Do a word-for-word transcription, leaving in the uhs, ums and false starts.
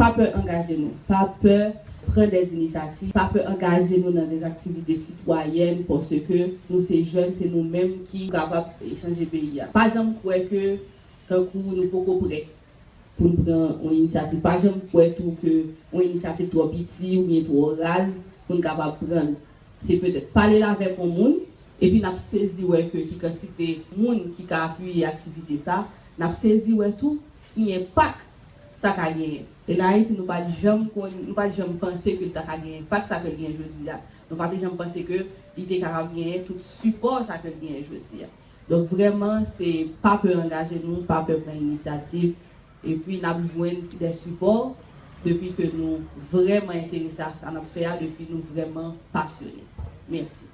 Pa pè angaje nou, pa pè pran dè inisyativ, pa pè angaje nou nan dè aktivite sitwayèn, paske nou se jèn, se nou menm ki kapab chanje peyi a. Pa janm kwè ke tankou nou poko prè pou n pran yon inisyativ. Pa janm kwè tou ke yon inisyativ twò piti oubyen twò raz pou n kapab pran l. Se petèt pale l avèk yon moun, epi n ap sezi wè ke ki kantite moun ki ka apiye aktivite sa, n ap sezi wè tou ki enpak sa ka genyen. E nan Ayiti, nou pa t janm konn, nou pa t janm panse ke l ta ka gen enpak sa ke l genyen jodi a. Nou pa t janm panse ke li te kapab genyen tout sipò sa ke l genyen jodi a. Donk, vrèman, se pa pè angaje nou, pa pè pran inisyativ, epi n ap jwenn dè sipò depi ke nou vrèman enterese a sa n ap fè a, depi nou vrèman pasyone. Mèsi.